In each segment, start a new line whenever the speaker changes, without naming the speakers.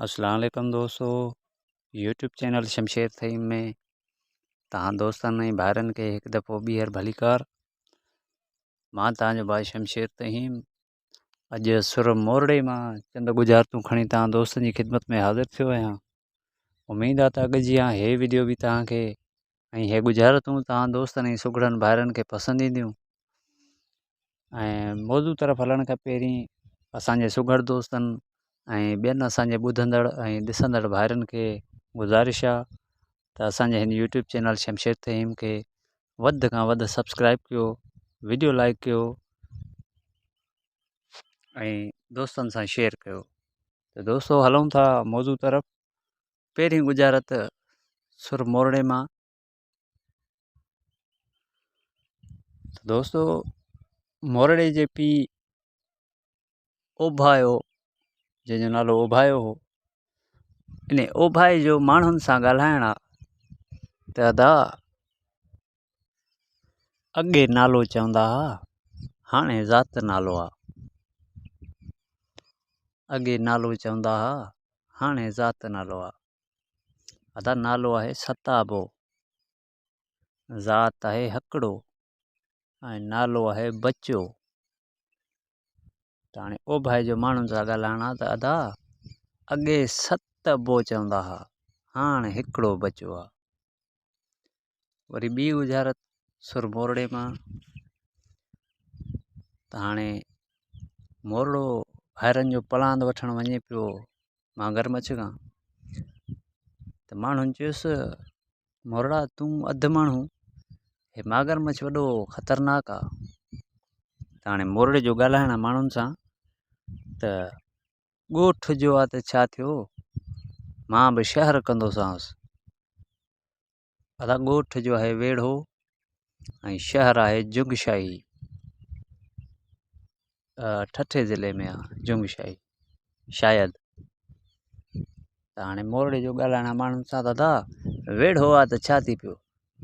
اسلام عليڪم دوستو يوٽيوب چينل شمشير ٿهيم ۾ توهان دوستن ۽ ڀائرن کي هڪ دفعو ٻيهر ڀليڪار. مان توهان جو ڀاء شمشير ٿهيم اڄ سر مورڙي مان چند ڳجهارتون کڻي توهان دوستن جي خدمت ۾ حاضر ٿيو آهيان. اميد آ ته اڳ جيان هي وڊيو به توهان کي ۽ هي ڳجهارتون توهان دوستن ۽ سگهڙن ڀائرن کي پسند اينديون. ۽ موضوع طرف هلڻ کان پهرين اسان جي سگهڙ دوستن ۽ ٻين اسان جي ٻڌندڙ ۽ ڏسندڙ ڀائرن کي گذارش آ ته اسان جي هن يوٽيوب چينل شمشير ٿهيم کي وڌ کان وڌ سبسڪرائب ڪيو وڊيو لائڪ ڪيو ۽ دوستن سان شيئر ڪيو ته دوستو هلون ٿا موضوع طرف. پهرين ڳجهارت سر مورڙي مان. ته دوستو مورڙي جي پيء اوڀايو جنهن جو نالو اوڀايو هو ان اوڀائي جو ماڻهن سان ڳالهائڻ آ ته ادا اڳي نالو چوندا ها هاڻي ذات نالو آ اڳي نالو چوندا ها هاڻي ذات نالو آ. ادا نالو آهي ستابو، ذات آهي هڪڙو ۽ نالو آهي بچو. ته هاڻي اوڀائي جو ماڻهن سان ڳالهائڻ آ ته ادا اڳي ست بو چوندا ها هاڻ هڪڙو بچو آ. وري ٻي ڳجهارت سر مورڙي مان ته هاڻي مورڙو ڀائرن جو پلاند وٺڻ وڃي پيو مانگر مڇ کان ته ماڻهن چيس مورڙا تون اڌ ماڻهو هي ماگر مڇ وڏو خطرناڪ آ ته هاڻي مورڙي جو ڳالهائڻ آ ماڻهن سان ته ڳوٺ جو آ ته ڇا ٿيو مان به شهر ڪندوسانس. ادا ڳوٺ جو آهي ويڙهو ۽ شهر آهي جنگشاهي ٺٽي ضلعي ۾ آهي جنگشاهي شايد ته هاڻي مورڙي جو ڳالهائڻ آهي ماڻهن سان دادا ويڙهو آهي ته ڇا ٿي پيو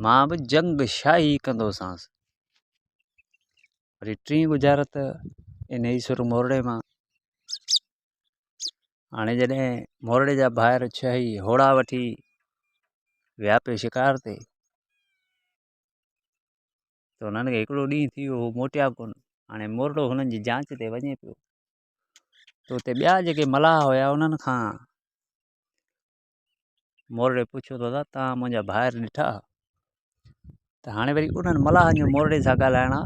مان به جنگ شاهي ڪندوسانس وري ٽين ڳجهارت ان ئي سر مورڙي مان هاڻي جڏهن مورڙي جا ڀائر ڇهه ئي هوڙا وٺي ويا پئي شڪار تي ته هنن کي هڪڙو ڏينهن ٿي ويو هو موٽيا ڪونه. هاڻي مورڙو هنن جي جانچ تي وڃي پيو ته اتي ٻيا جيڪي ملاح هيا انهن کان مورڙي پڇيو دادا تان منهنجا ڀائر ڏٺا ته هاڻي وري انهن ملاحن جو مورڙي سان ڳالهائڻ آ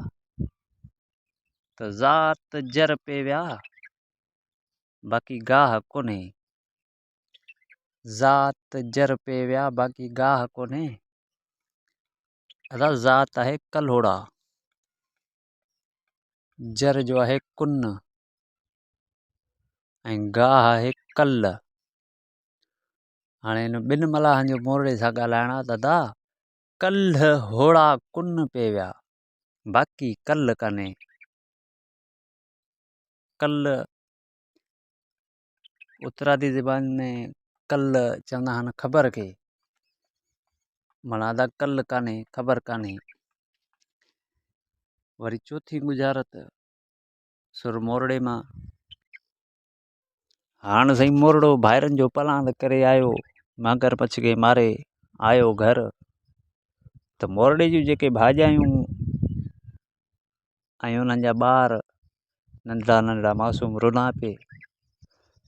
ته ذات جر پي ويا باقي گاهه ڪونهي. ذات جر پي ويا باقي گاهه ڪونهي. ادا ذات آهي ڪلهوڙا، جر جو آهي ڪن ۽ گاهه آهي ڪل. هاڻي هن ٻن ملاحن جو مورڙي سان ڳالهائڻ آ دادا ڪلهه هوڙا ڪن پي ويا باقي ڪل ڪانهي. ڪل اترادي زبان ۾ ڪل چوندا آهن خبر کي معنيٰ ادا ڪل ڪانهي خبر ڪانهي. وري چوٿين ڳجهارت سر مورڙي مان. هاڻ سائين مورڙو ڀائرن جو پلاند ڪري آيو مانگر مڇ کي ماري آيو گهر ته مورڙي جون جيڪي ڀاڄايون ۽ انهن جا ٻار ننڍڙا ننڍڙا معصوم رنا پئي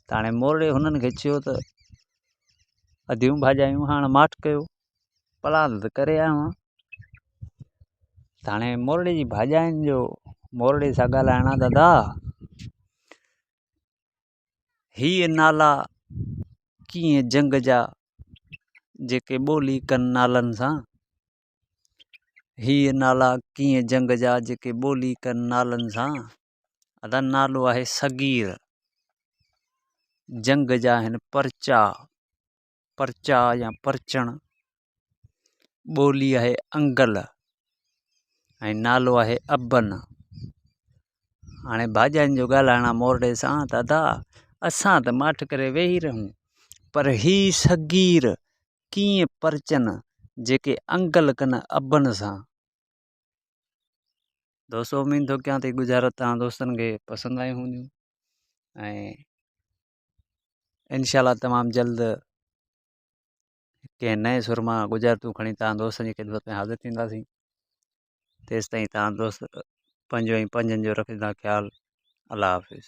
ته هاڻي مورڙي هنن کي چيو ته اديون ڀاڄايون هاڻ ماٺ ڪيو پلاند ته ڪري آيو آهيان ته هاڻي مورڙي جي ڀاڄاين جو مورڙي سان ڳالهائڻ آ دادا هيء نالا ڪيئن جنگ جا جيڪي ٻولي ڪن نالن سان. هيء نالا ڪيئن جنگ جا جيڪي ٻولي ڪن نالن سان. ادا نالو آهي صغير جنگ جا آهن پرچا، پرچا يا پرچڻ. ٻولي آهي انگل ۽ نالو آهي ابن. هاڻي ڀاڄاين جو ڳالهائڻ آ مورڙي سان ته ادا اسان ته ماٺ ڪري ويهي رهون پر هي صغير ڪيئن پرچن جيڪي انگل ڪن ابن سان. دوستو اميد ٿو ڪيان ته هي ڳجهارت توهان دوستن کي پسند آيون هونديون ۽ انشاء الله تمام جلد ڪنهن نئين سر مان ڳجهارتون کڻي توهان دوستن جي خدمت ۾ حاضر ٿينداسين. تيستائين توهان دوست پنهنجو ۽ پنهنجن جو رکندا خيال. الله حافظ.